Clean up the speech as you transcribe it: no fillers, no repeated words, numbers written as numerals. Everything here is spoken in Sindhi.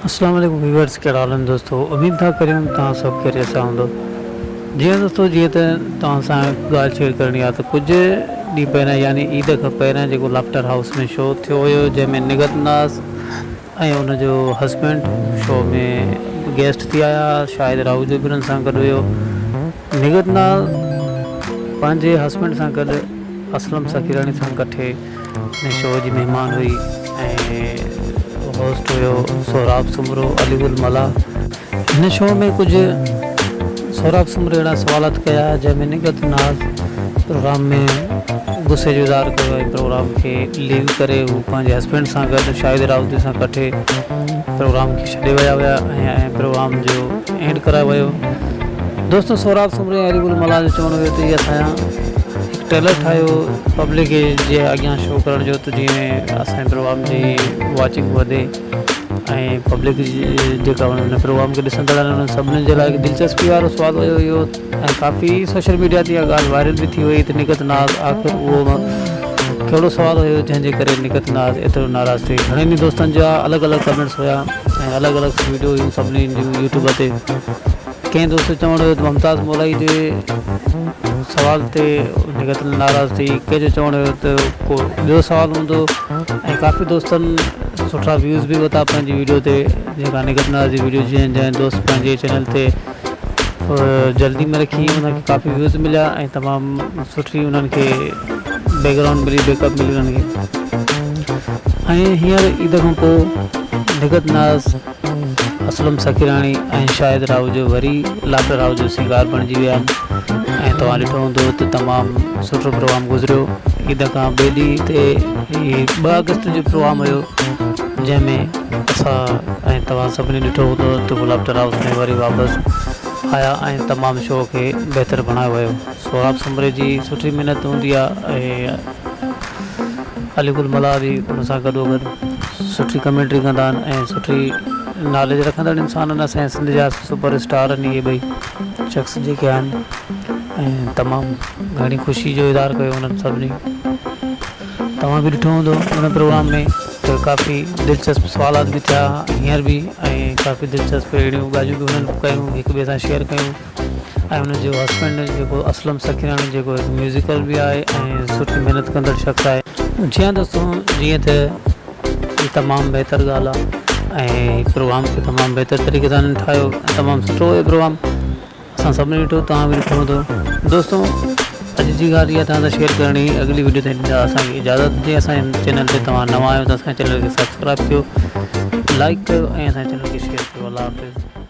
اسلام عليڪم ويورز ڪهڙا حال آهن دوستو اميد ٿا ڪريون توهان سڀ خيريت سان هوندو جي ها دوستو جيئن ته توهان سان ڳالهه شيئر ڪرڻي آهي ته ڪجهه ڏينهن پهريان يعني عيد کان پهريان جيڪو لافٽر هائوس ۾ شو ٿيو هيو جنهن ۾ نگهت ناز ۽ ان جو هسبينڊ شو ۾ گيسٽ ٿي آيا شاهد راهوجو به انهن سان گڏ هيو نگهت ناز پنهنجي هسبينڊ سان گڏ اسلم سخيراڻي سان ڪٺي ۾ شو جي مهمان هئي ۽ هوسٽ هيو سهراب سومرو، علي گل ملاح. هن شو ۾ ڪجهه سهراب سومري اهڙا سوالات ڪيا جنهن ۾ نگهت ناز پروگرام ۾ غصي جو اظهار ڪيو ۽ پروگرام کي ليو ڪري هو پنهنجي هسبينڊ سان گڏ شاهد راهوجي سان ڪٺي پروگرام کي ڇڏي ويا هيا ۽ پروگرام جو اينڊ ڪرايو ويو. دوستو سهراب سومري ۽ علي گل ملاح جو چوڻ هيو ته هي اسان جا هڪ ٽريلر ٺاهيو پبلڪ جي اڳيان شو ڪرڻ جو ته جيئن اسان جي پروگرام جي واچنگ وڌي ۽ پبلڪ جيڪا ان پروگرام کي ڏسندڙ آهن انهن سڀني جي لاء هڪ دلچسپي وارو سوال هيو اهو ۽ ڪافي سوشل ميڊيا تي اها ڳالهه وائرل به ٿي وئي ته نگهت ناز آخر اهو ڪهڙو سوال هيو جنهن جي ڪري نگهت ناز ايترو ناراض ٿي گهڻن ئي دوستن جا الڳ الڳ ڪمينٽس هيا ۽ الڳ الڳ ويڊيو هيون سڀني جون يوٽيوب تي ڪنهن دوست جو چوڻ هيو ته ممتاز مولائي جي سوال تي نگهت ناراض ٿي ڪنهن جو چوڻ هيو ته ڪو ٻيو سوال هوندو ۽ ڪافي دوستن سٺا ويوز به وتا پنهنجي ويڊيو تي جيڪا نگهت ناز جي ويڊيو جنهن جنهن دوست پنهنجي چينل تي جلدي ۾ رکي ان کي ڪافي ويوز مليا ۽ تمام سٺي انهن کي بيڪ گرائونڊ ملي بيڪ اپ ملي انهن کي ۽ هينئر عيد کان پوء نگهت ناز اسلم سخيراڻي ۽ شاهد راهوجو وري لاٽ راهوجو سينگار بڻجي ويا آهن ۽ توهان ڏٺو هوندو ته تمام سٺو پروگرام گذريو عيد کان ٻئي ڏينهن تي هي ٻه آگسٽ جو پروگرام هيو جنهن ۾ اسان ۽ توهان سڀني ڏٺو هوندو ته گلاب ٽراوس ۾ وري واپس آيا ۽ تمام شو کي بهتر بڻايو ويو سهراب سومري جي سٺي محنت هوندي آهي ۽ علي گل ملاح به ان سان گڏو گڏ سٺي ڪمينٽري ڪندا آهن ۽ سٺي ناليج رکندڙ انسان آهن اسان جي سنڌ جا سپر اسٽار آهن اهي ٻئي شخص جيڪي آهن ۽ تمام گهڻي خوشي جو اظهار ڪيو انهن سڀني توهان به ڏٺو هوندو ان پروگرام ۾ ته ڪافي دلچسپ سوالات به ٿيا هينئر به ۽ ڪافي دلچسپ اهڙيون ڳالهيون به انهن ڪيون هڪ ٻئي سان شيئر ڪيون ۽ ان جو هسبينڊ جيڪو اسلم سکيراڻي جيڪو هڪ ميوزيڪل به آهي ۽ سٺي محنت ڪندڙ شخص آهي. جي ها دوستو جيئن ته هي تمام بهتر ڳالهه آهي ۽ پروگرام کي تمام بهتر طريقي سان هنن ٺاهيو ۽ تمام سٺو هيو پروگرام اسان سڀني ڏٺو توهان به ڏٺو هوندو دوستو اڄ جي ڳالهه اها توهان سان شيئر ڪرڻي هئي اڳلي ويڊيو تائين ڏيندا اسان کي اجازت جي اسان جي چينل تي توهان نوان آهيو ته اسان جي چينل کي سبسڪرائب ڪيو لائڪ ڪيو ۽ اسان جي چينل کي شيئر ڪيو الله حافظ.